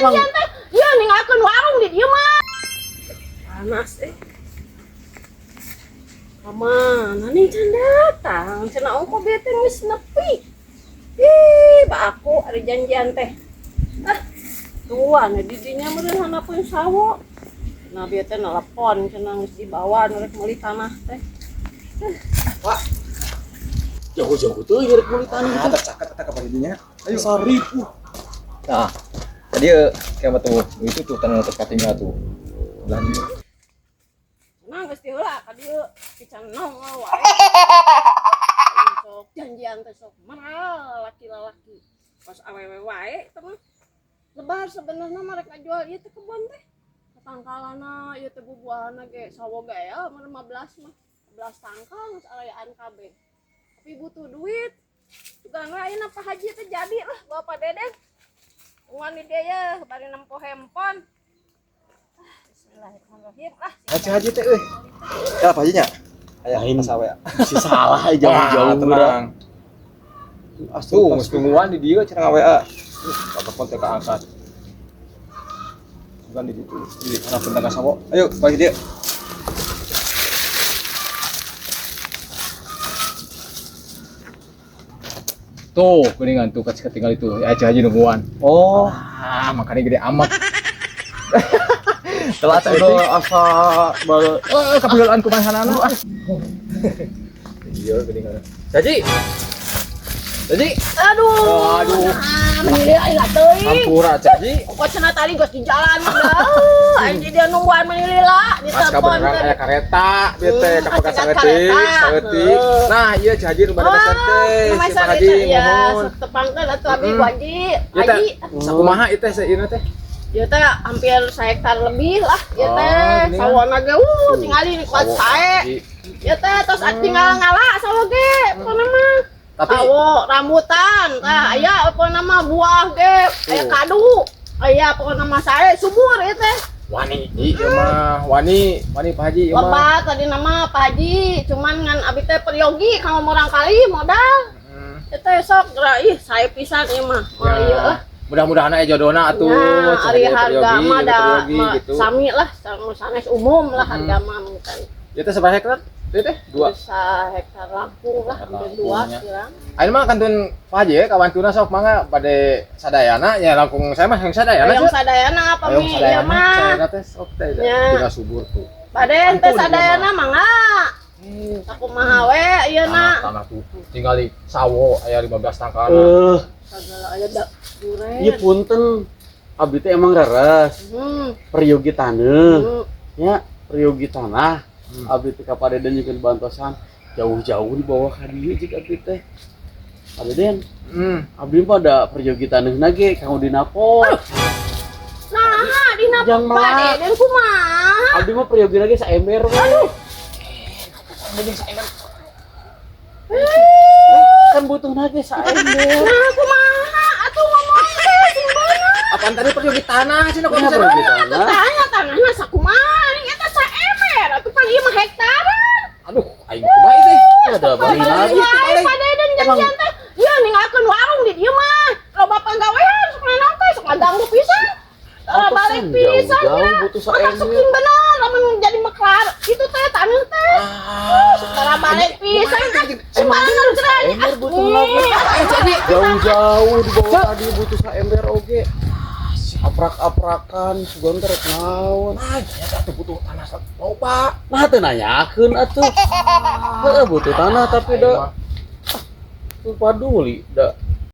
Janjian teh. Ieu ninggalkeun warung di dieu mah. Panas eh. Kamana nih can datang? Cenah ongko bete geus nepi. Ih, ba aku ada janjian teh. Ah, tuan di dinya meureun handapeun sawo. Nah, bieu teh nelpon cenah geus dibawa nu rek meuli tanah teh. Pak. Jauh-jauh tuh rek meuli tanah Ah, gitu. tercatat eta kapan dinya. Ayo 1000. Nah, tadi kayak tuh itu tuh tanah terus tinggal tuh. Belah dieu. Nah, geus diheula ka dieu pican nongol wae. Sok janjian teh sok meral laki-lalaki. Pas awewe wae teh mah. Lebar sebenarnya mah rek ngajual ieu teh kebon teh. Tangkalana ieu teh bubuahana ge sawo ge ya mah 15 mah. 15 tangkal geus arayaan kabeh. Tapi butuh duit. Sugan we ayeuna Pak Haji teh jadi lah Bapak Deden. Tungguan di dieu ye bari nempo handphone. Ah, bismillahirrahmanirrahim. Ah, Haji haji teh euy. Ya Pak Hajinya. Aya Lain. sawe ya. Si salah jauh-jauh Wah, tenang. Asuh, Tuh, geus tungguan di dieu cenah WA. Telepon teh kaangkat. Bukan di ditu, di handapeun tangga sawo. Ayo, Pak Haji dieu. Tuh, kuningan tuh kasih ketinggal itu. Ya Haji haji nungguan. Oh, Ah, makanya gede amat. Telat itu asa bal Oh, kapiluan kumaha hanana. Iya, geuningan. Haji. Haji. Aduh. Aduh. Nah, menilai lah teuing. Hampura Haji. Kok cenah tadi geus di jalan mah dah. Anjing dia nungguan menilai di Pas telepon kabeneran tadi. aya kareta bieu teh kapakas kacegat saeutik, kareta. saeutik. Heeh. Nah, ieu Haji nu bade meser teh, nu si meser Pak Haji itu, ya, mohon. sok tepangkeun atuh abi Mm-mm. ku Haji. Ieu teh Haji. sakumaha ieu teh saeuna teh? Ieu teh hampir sahektar lebih lah ieu Oh, teh. gini kan. Sawona ge tingali ni kuat Sawo, sae. Haji. Ieu teh tos tinggal ngala sawo ge pokona mah. Tapi Sawo, rambutan, tah aya pokona mah buah ge, aya Tuh. kadu. Aya pokona mah sae subur ieu teh. wani ieu mah, wani, wani Pak Haji ieu mah. Lebat tadi nama Pak Haji, cuman ngan abi teh peryogi kanggo murang kali modal. Hmm. Ieu teh sok geura ih sae pisan ieu mah. Moal ieu Ya, ah. mudah-mudahan aya jodona atuh. Ya, Cah ari Haji harga peryogi, mah da peryogi mah gitu. sami lah, sama sanes umum lah harga mah mungkin. Ieu teh sabaraha hektar? Ieu teh dua. Bisa hektar langkung lah, hampir dua Langkungnya. kirang. Ayeuna mah kantun Pak Haji kawan tuna sok mangga bade sadayana ya langkung saya mah yang sadayana Hoyong sih. sadayana apa Hoyong mi ieu sadayana, mah. sadayana teh sok teh Ya. tinggal subur tuh. Bade teh Ampun, ieu sadayana mah. mangga. Sakumaha we ieu na. Tanah tuh tinggal di sawo aya 15 tangkalan. Sagala aya da duren. Ieu punten. Abdi teh emang reres. Peryogi taneuh. Ya, peryogi tanah. Abdi teh ka Pak Deden nyieun bantosan jauh-jauh dibawa ka dieu jeung abdi teh. Pak Deden, abdi mah da peryogi taneuhna ge kanggo dina pot. Nah, dina Jang Pak melak. Deden kumaha? Abdi mah peryogi ge saember we. Aduh. Kan butuhna ge saember. Nah, kumaha atuh ngomong teh sing bener. Apaan tadi peryogi tanah cenah kok Kenapa bisa peryogi Atuh tanah? tanya tanahna sakumaha ning eta saember atuh pan ieu mah hektaran. Aduh, aing kumaha ieu teh? Ya da bari Wae lagi. Pak Deden janjian teh. Ieu ninggalkeun warung di dieu mah. Loba panggawean sok naon teh sok ngaganggu pisan. Balik Pantesan pisan jauh-jauh ya. butuh Maka saember. sok sing bener lamun jadi meklar itu teh taneuh teh. Setelah balik pisan kan sembarangan geura Saember butuh lagi. Jauh-jauh dibawa tadi butuh saember oge. Aprak-aprakan sugan teh rek naon. Nah, ternyata atuh butuh tanah loba. Nah teu nanyakeun atuh. Heeh butuh tanah tapi da teu paduli da.